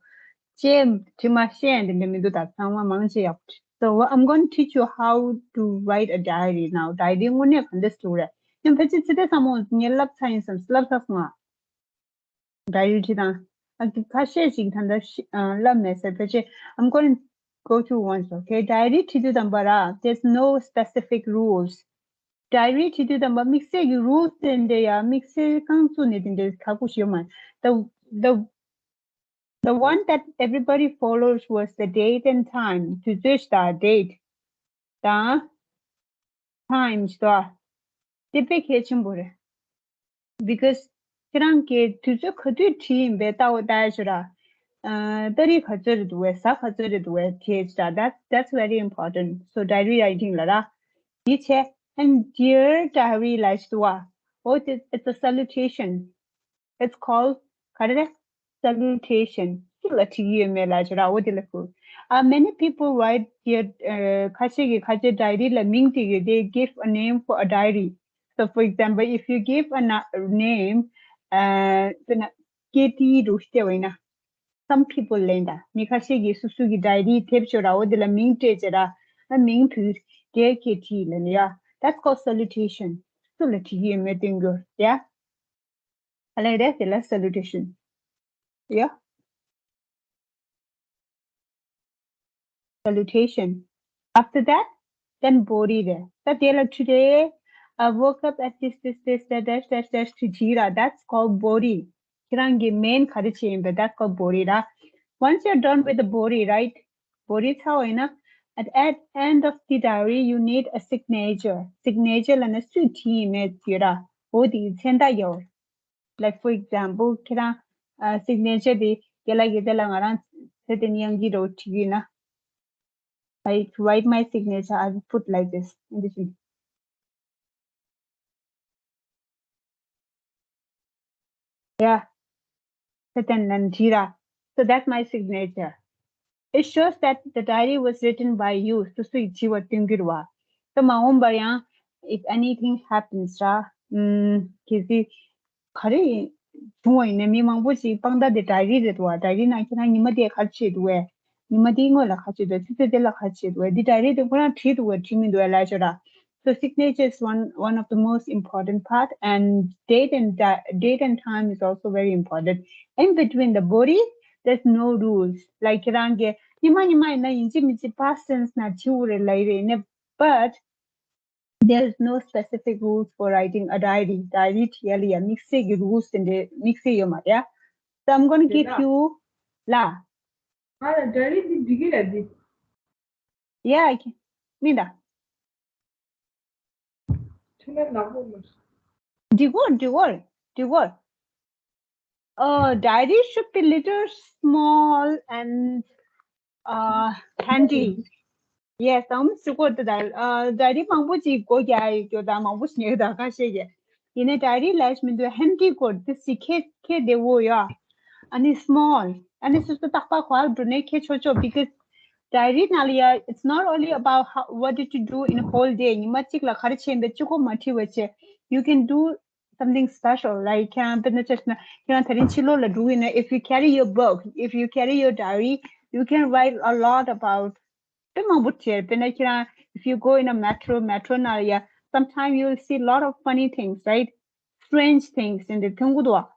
ཅེས་བྲིས་མ་ཤེས་འདི་འདྲ་མི་འདུག་ད་ཚང་མ་མང་ཆེ་ཡག་པོ་བྲིས། So what I'm going to teach you how to write a diary now. Diary དངོས་གནས་ག་འདྲ་བྲིས་རེད། ཡང་ཕལ་ཆེར་ཚེ་འདས་ཚང་མ་ངས་བསླབ་ཚར་ཡིན་བསམ། བསླབ་ཚར་སོང་ང་། Diary བྲིས་དང་། ཨ་ཁ་ཤས་ཤིག་ད་ལྟ་ཤི་ཨ་བསླབ་མེད་ཟེར། ཕལ་ཆེར་I'm going to go through once, okay? Diary བྲིས་དུས་ཙམ་པ་ར། There's no specific rules. Diary བྲིས་དུས་ཙམ་པ་དམིགས་བསལ་གྱི་rules དེ་འདྲ་ཡ་དམིགས་བསལ་རྐང་བཙུགས་ནས་དེ་འདྲ་ཁག་པོ་ཞིག་ཡོད་མ་རེད། The the the one that everybody follows was the date and time. དུས་ཚོད་དང་date དང་time ཞིག་དང་། དེ་དཔེ་གལ་ཆེན་པོ་རེད། Because ཁྱེད་རང་གིས་དུས་ཚོད་ག་དུས་བྲིས་ཡིན་པའི་ལྟ་བ་ལྟ་ཡ་ཞུ་ར། ཨ་ཏ་རིག་ག་ཚོད་རེད་འདུག་བས། གཟའ་ག་ཚོད་རེད་འདུག་བས། དེ་ཞུ་ར། That's that's very important. So diary writing ལ་ར། དེ་བྱས། And dear diary ལ་ཞུ་བ། Oh, it's a salutation. It's called ག་རེ་རེད། Salutation. སུ་ལ་བྲིས་ཡོད་མེད་ལ་ཞུ་ར། འོ་དེ་ལ་ཁུ། Uh, many people write dear uh, ཁ་ཤས་ཀྱིས་ཁ་ཤས་diary ལ་མིང་བྲིས་ཡོད། They give a name for a diary. So for example, if you give a na- name, uh, དཔེར་ན་ཀེ་ཏི་རུ་བལྟས་པ་ཡིན་ན། Some people ལབ་ཡིན་ད། མི་ཁ་ཤས་ཀྱིས་སོ་སོ་གི་diary དེབ་ཤོ་ར། འོ་དེ་ལ་མིང་སྤྲད་བྱས་ར། ཨ་མིང་ཕུལ། Dear ཀེ་ཏི་ལབ་ནས་ཡ། That's called salutation. སུ་ལ་བྲིས་ཀྱི་ཡོད་མེད་སྟོན་རྒྱུ་ཡ། ཨ་ལས་རེད། དེ་ལ་salutation. Yeah. Salutation. After that, then body རེད། ད་དེ་ལ་today I woke up at this this this dash dash dash dash to བྲིས་ར། That's called body. ཁྱེད་རང་གི་main ག་རེ་བྱས་ཡིན་པ། that's called body ར། Once you're done with the body, right? Body ཚར་བ་ཡིན་ན། At, at end of the diary, you need a signature. Signature ལབ་ན་སུས་བྲིས་ཡིན་མེད་ཡོད་ར། འོ་དེའི་མཚན་རྟགས་ཡོད། Like for example, ཁྱེད་རང་ཨ་signature དེ་རྒན་ལགས་ཀྱིས་དེ་ལ་ང་རང་ཚེ་བརྟན་དབྱངས་སྐྱིད་རོ་བྲིས་ཡིན་ན། I write my signature, I will put like this. འདི་བཞིན། Yeah. ཚེ་བརྟན་ལགས་བྲིས་ར། So that's my signature. It shows that the diary was written by you. སོ་སོས་བྲིས་པ་སྟོན་གྱི་རེད་བ། ད་མ་འོངས་པར་ཡང་if anything happens ར། ཨམ། གལ་སྲིད་ག་རེ་བྱུང་བ་ཡིན་ན། མི་མང་པོ་ཞིག་དཔང་རྟགས་དེ་diary རེད་འདུག་བ། diary ནང་ཁྱེད་རང་ཉི་མ་དེ་ག་རེ་བྱས་འདུག་བས། ཉི་མ་དེའི་སྔོན་ལ་ག་རེ་བྱས་འདུག་ཆུ་ཚོད་དེ་ལ་ག་རེ་བྱས་འདུག་བས། འདི་diary དེ་ཁོ་རང་བྲིས་འདུག་བས་བྲིས་མི་འདུག་བས་ལབ་ཤོག་ར། So signature is one one of the most important part, and date and di- date and time is also very important. In between the body, there's no rules. Like ཁྱེད་རང་གིས་ཉི་མ་ཉི་མ་ཡིན་ན་ཡིན་གཅིག་མིན་གཅིག past tense ནང་བྲིས་འོ་རེད་ལབ་ཡི་རེད་ནས། But there's no specific rules for writing a diary. Diary བྲིས་ཡ་ལ་ཡ་དམིགས་བསལ་གྱི་rules དེ་འདྲའི་དམིགས་བསལ་ཡོད་མ་རེད་ཡ། So I'm gonna give you ལ། ང་ལ་diary འདི་འགྲིག་གི་རེད་འདི། Yeah, I can. མིན་ད། ཁྱོད་ལ་ནག་པོ་མ། འགྲིག་གོ་འགྲིག་གོ་འགྲིག་གོ Uh, diary should be little small and uh, handy. Yes, I'm sure that uh, diary མང་པོ་ཅིག་སྒོ་རྒྱག་ཡོད་རྒྱུ་དང་མང་པོ་ཞིག་ཉོས་དང་ཁ་ཤས་ཀྱིས། ཡིན་ནའི་diary ལས་མི་འདུག handy སྐོར་དེ་སི་ཁེ་ཁེ་བདེ་བོ་ཡོད། ཨ་ནི་small ཨ་ནི་སོ་སོ་རྟག་པར་གོ་བ་འགྲོ་ནས་ཁེ་ཆོག་ཆོག because diary ནང་ལ་ཡ it's not only about how, what did you do in a whole day. ཉི་མ་གཅིག་ལ་ག་རེ་བྱས་འདུག་གཅིག་པོ་མ་བྲིས་པ་བྱས། You can do something special, like ཁྱེད་རང་དཔེར་ན་ཆ་བཞག་ན་ཁྱེད་རང་དེ་རིང་ཕྱི་ལོགས་ལ་འགྲོ་གི་ཡིན་ན། If you carry your book, if you carry your diary, you can write a lot about དཔེ་མང་པོ་བྲིས། དཔེར་ན་ཁྱེད་རང་if you go in a metro, metro ནང་ལ་ཡ་sometimes you will see lot of funny things, right? strange things དེ་འདྲ་ཐོན་གྱི་འདུག་བ།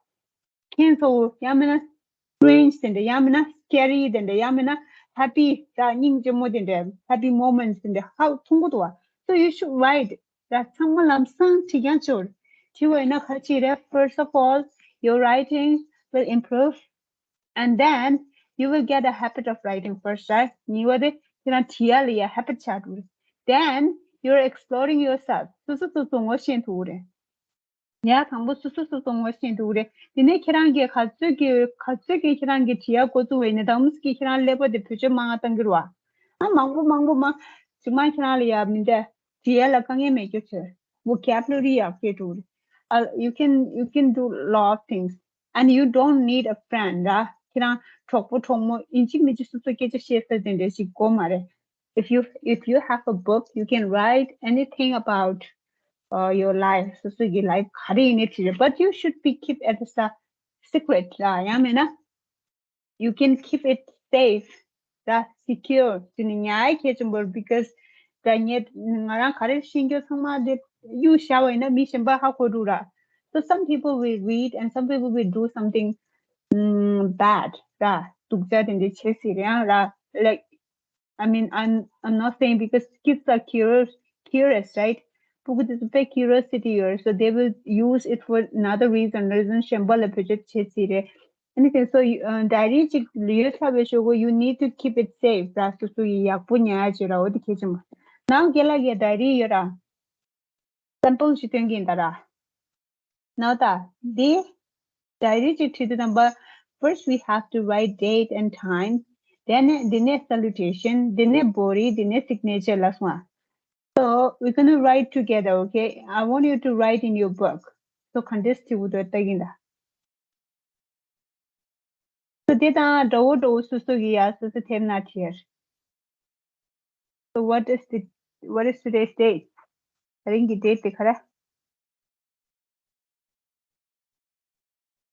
ཁྱེད་ཚོ་ཡང་མིན་ན་strange དེ་འདྲ་ཡང་མིན་ན་scary དེ་འདྲ་ཡང་མིན་ན་happy ད་སྙིང་རྗེ་མོ་དེ་འདྲ་happy moments དེ་འདྲ་ཧ་མཐོང་གི་འདུག་བ། So you should write. ད་ཚང་མ་ལམ་སང་བྲིས་ཀྱང་ཆོག་བྲིས་པ་ཡིན་ན་ག་ཅི་རེད། First of all, your writing will improve, and then you will get a habit of writing first, right? གཉིས་པ་དེ་ཁྱེད་རང་བྲིས་ཡ་ལ་ཡ་habit ཆགས་འགྲོ་རེད། Then you're exploring yourself. སོ་སོ་སོ་སོ་ངོ་ཤེས་ཐུབ་རེད། ཡ་དང་པོ་སོ་སོ་སོ་སོ་ངོ་ཤེས་ཐུབ་རེད། དེ་ནས་ཁྱེད་རང་གིས་ག་ཚོད་ཀྱི་ག་ཚོད་ཀྱི་ཁྱེད་རང་གིས་བྲིས་ཡ་འགོ་བཙུགས་པ་ཡིན་ན་དང་པོ་ཀྱི་ཁྱེད་རང་ཀླད་པ་དེ་བེད་སྤྱོད་མང་ང་བཏང་གི་རེད་བ། ཨ་མང་པོ་མང་པོ་མ་ཅིག་མ་ཁྱེད་རང་ལ་ཡ་མི་འདྲ་བྲིས་ཡ་ལ་དཀའ་ངལ་མེད་རྒྱུ་ཚོད། vocabulary ཡག་ཤོས་འགྲོ་རེད། ཨ་you can you can do lot of things and you don't need a friend ར། ཁྱེད་རང་གྲོགས་པོ་གྲོགས་མོ་ཡིན་གཅིག་མིན་གཅིག་སོ་སོ་སྐད་ཆ་བཤད་ས་དེ་འདྲ་ཞིག་དགོས་མ་རེད། If you if you have a book, you can write anything about uh, your life. སོ་སོ་གི་life ག་རེ་ཡིན་ནའི་བྲིས་རེད། But you should be keep it as a secret ར། ཡང་མིན་ན you can keep it safe ར། Secure དེ་ནི་ཉར་ཡ་གལ་ཆེན་པོ་རེད། Because ད་ངས་ང་རང་ག་རེ་ཤེས་རྒྱུ་ཚང་མ་དེ་གཡུག་བཞག་པ་ཡིན་ན་མི་གཞན་པ་ཧ་གོ་འགྲོ་ར། So some people will read and some people will do something mm, bad ར། སྡུག་ཅག་དེ་འདྲ་བྱེད་སྲིད་རེད་ཡང་ར། Like I mean, I'm I'm not saying because kids are curious, curious, right? ཕྲུ་གུ་དེ་ཚོ་དཔེ་curiosity ཡོད་རེད། So they will use it for another reason, reason གཞན་པ་ལ་བེད་སྤྱོད་བྱེད་སྲིད་རེད། Anything. So you, uh, diary ཅིག་ཡོད་ཚར་བའི་ཞོར་གོ you need to keep it safe ར། སོ་སོ་ཡི་ཡག་པོ་ཉར་ཡ་བྱེད་ར། འོ་དེ་གལ་ཆེན་པོ། ནང་རྒན་ལགས་ཀྱི་diary ཡོད་ར། Sample ཞིག་སྟོན་གྱིན་ད་ར། Now ད་འདི་diary ཅིག་བྲིས་དུས་ཙམ་པ། First we have to write date and time. Then འདི་ནས་salutation, འདི་ནས་body, འདི་ནས་signature ལ་སོང་ང་། So we're gonna write together, okay? I want you to write in your book. So ག་འདྲས་བྲིས་འོ་དོ་ལྟ་གིན་ད། So དེ་དང་འདྲ་བོ་འདྲ་བོ་སོ་སོ་གི་ཡ་སོ་སོ་དེབ་ནང་བྲིས། So what is the what is today's date? དེ་རིང་གི་date དེ་ག་རེ།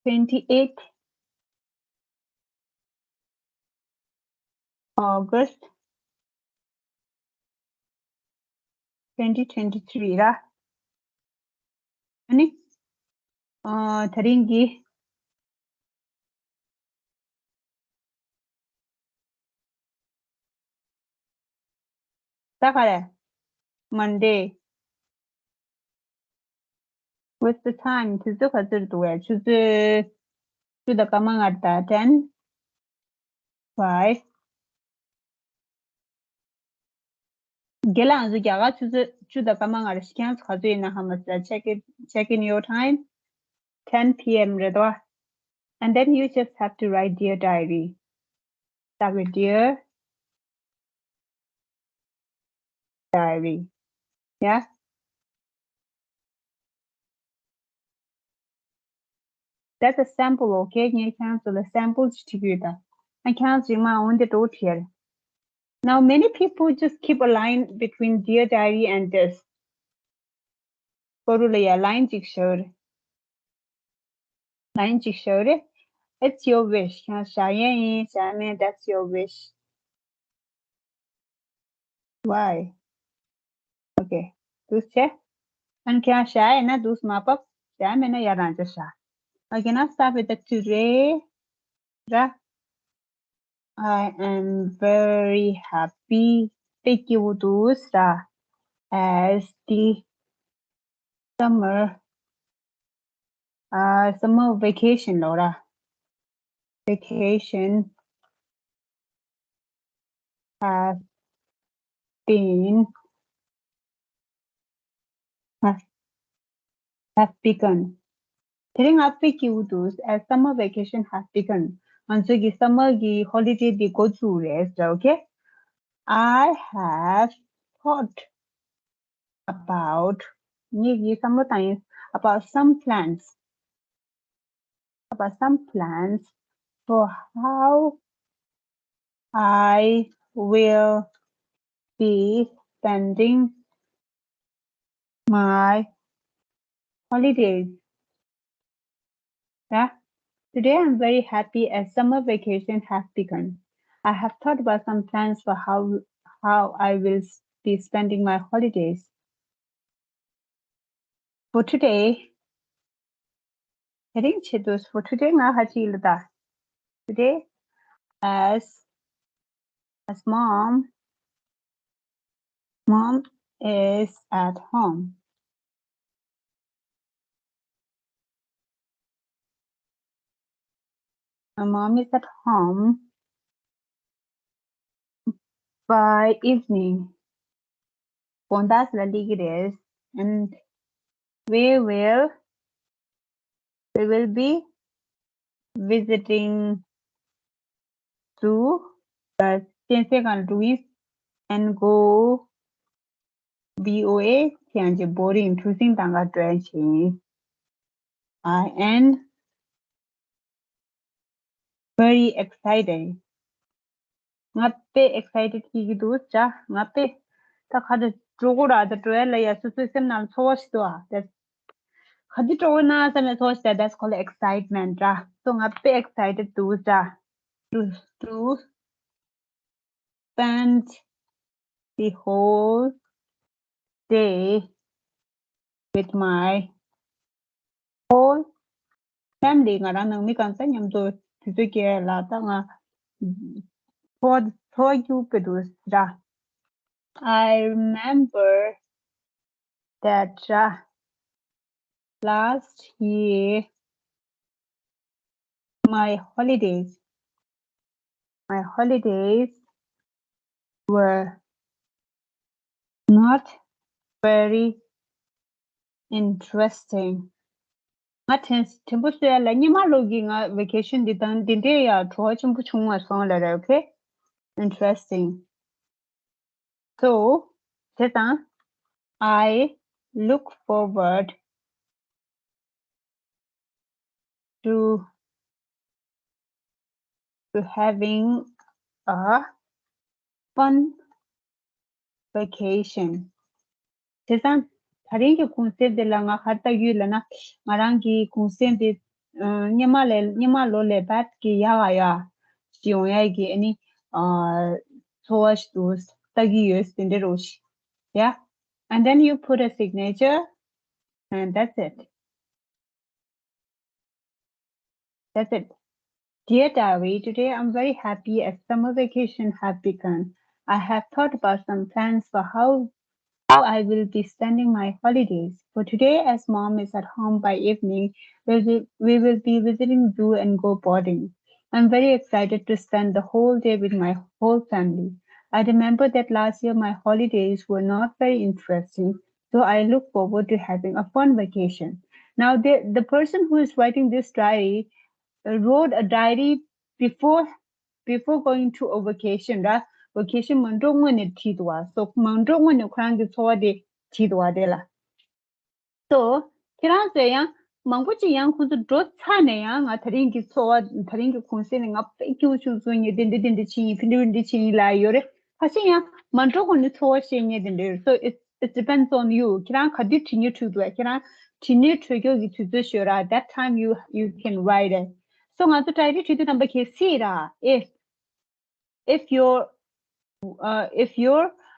Twenty eight August twenty twenty three ར། ཨ་ནི། ཨ། དེ་རིང་གི་ད་ག་རེ། Monday. What's the time? དུས་ཚོད་ག་ཚོད་འདུག་གས། ཆུ་ཚོད་བཅུ་དང་སྐར་མ་ལྔ་དང་ten, five. དགེ་ལགས་ཚོ་རྒྱ་གར་ཆུ་ཚོད་བཅུ་དང་སྐར་མ་ལྔ་རེད། ཁྱེད་རང་ཚོ་ག་ཚོད་ཡིན་ན་ཧ་མ་ཟེར། Check it, check in your time. Ten p.m. རེད་དོ། And then you just have to write dear diary. Start with dear diary. Yeah. That's a sample, okay? ངས་ཁྱེད་རང་ཚོ་ལ་sample ཅིག་བྲིས་ཡོད་ད། ཨ་ཁྱེད་རང་ཚོ་མ་འོན་ཏེ་འགྲོ་བྲིས་ཡ། Now many people just keep a line between dear diary and this. སྐོར་རུ་ལ་ཡ་line ཅིག་བཞག་རེད། Line ཅིག་བཞག་རེད། It's your wish. ཁྱེད་རང་བཞག་ཡས་ཡིན་བཞག་མེད། That's your wish. Why? Okay. འདུག་བྱས། ཨ་ནི་ཁྱེད་རང་བཞག་ཡས་ན་འདུག་མ་བབས། བཞག་མེད་ན་ཡ་རང་ཅིག་བཞག Okay, now start with the today ར། I am very happy. དཔེ་སྐྱིད་པོ་འདུག་ས། As the summer, uh, summer vacation ལོ་ར། Vacation has been, has, has begun. དེ་རིང་ང་དཔེ་སྐྱིད་པོ་འདུག As summer vacation has begun. ང་ཚོ་གི་summer གི་holiday འདི་འགོ་བཙུགས་རེད་ཟེར། Okay. I have thought about, ངས་ཀྱིས་བསམ་བློ་བཏང་ཡིན། About some plans. About some plans for how I will be spending my holidays. Yeah. Today I'm very happy as summer vacation has begun. I have thought about some plans for how how I will be spending my holidays. For today, དེ་རིང་ཆེད་དུ། for today ང་ཧ་ཅི་ལ་ད། Today, as as mom, mom is at home. My mom is at home by evening. དགོང་དག་ལ་སླེབས་ཀྱི་རེད། And we will we will be visiting to the Sensei Kanduis and go B O A ཁྱེད་ཀྱི་boarding གྲུ་གཟིངས་དང་ག་འགྲོ་ཡ་ཆེ། I am very excited. ང་དཔེ་excited ཧི་གི་འདུག་ཅ། ང་དཔེ་ད་ག་དེ་འགྲོ་གོ་ར། ད་འགྲོ་ཡ་ལ་ཡ་སོ་སོའི་སེམས་ནང་ཚོར་བ་ཞིག་འདུག་ཨ། ད་ག་དེ་འགྲོ་གོ་ན་བསམ་ཡ་ཚོར་བ་ཞིག་འདུག That's called excitement ར། So ང་དཔེ་excited འདུག་ཅ། To to spend the whole day with my whole family. ང་རང་ནང་མི་གང་ས་མཉམ་དུ་དུས་ཚོད་སྐྱེལ་ལ་ད་ང་ཚོར་ཚོར་རྒྱུ་དཔེ་འདུག་ར། I remember that uh, last year my holidays, my holidays were not very interesting. ང་དྲན་དྲན་པོ་གསོ་ཡ་ལ་སྔོན་མ་ལོ་གི་ང་vacation འདི་དང་འདི་འདྲའི་ཡ་བྲོ་བ་ཆེན་པོ་བྱུང་མ་སོང་ལ་རེད། Okay, interesting. So དེ་དང་I look forward to to having a fun vacation. དེ་སང་ད་རིང་གི་གུང་སེང་འདི་ལ་ང་ག་རེ་ལྟ་གི་ཡོད་ལབ་ན། ང་རང་གི་གུང་སེང་འདི་ཨ་སྔོན་མ་ལས་སྔོན་མ་ལོ་ལས་བར་གྱི་ཡག་ག་ཡག་ཅིག་ཡོང་ཡ་གི་ཨ་ནི་ཨ་ཚོར་བ་ཞིག་འདུག་ལྟ་གི་ཡོད། དེ་འདྲ་རོ་ཞིག Yeah, and then you put a signature and that's it. That's it. Dear diary, today I'm very happy as summer vacation have begun. I have thought about some plans for how how I will be spending my holidays. For today, as mom is at home by evening, we will, we will be visiting zoo and go boating. I'm very excited to spend the whole day with my whole family. I remember that last year my holidays were not very interesting, so I look forward to having a fun vacation. Now, the, the person who is writing this diary uh, wrote a diary before before going to a vacation, right? Vacation མ་འགྲོ་སྔོན་ནས་བྲིས་འདུག་བ། So མ་འགྲོ་སྔོན་ནས་ཁོ་རང་གི་ཚོར་བ་དེ་བྲིས་འདུག་བ་དེ་ལ། So ཁྱེད་རང་ཚོས་ཡང་མང་པོ་ཅིག་ཡང་ཁོང་ཚོ་འགྲོ་ཚར་ནས་ཡང་ང་ད་རིང་གི་ཚོར་བ། ད་རིང་གི་གུང་སེང་ནས་ང་དཔེ་སྐྱིད་པོ་བྱུང་སོང་། ངས་དེ་འདྲ་དེ་འདྲ་བྱས་ཡིན། ཕི་འདྲ་འདྲ་བྱས་ཡིན་ལབ་ཡོད་རེད། ཁ་ཤས་ཡང་མ་འགྲོ་གོང་ནས་ཚོར་བ་བཤད་མཁན་དེ་འདྲ་ཡོད་རེད། So it it depends on you. ཁྱེད་རང་ག་དུས་བྲིས་ནས་འཁྲུག་འདུག་ཁྱེད་རང་བྲིས་ནས་འཁྲུག་རྒྱུ་གི་དུས་ཚོད་ཤོད་ར། That time you you can write it. So ང་ཚོ་diary བྲིས་དུས་ཙམ་པ་གལ་སྲིད་ར། If if your uh, if your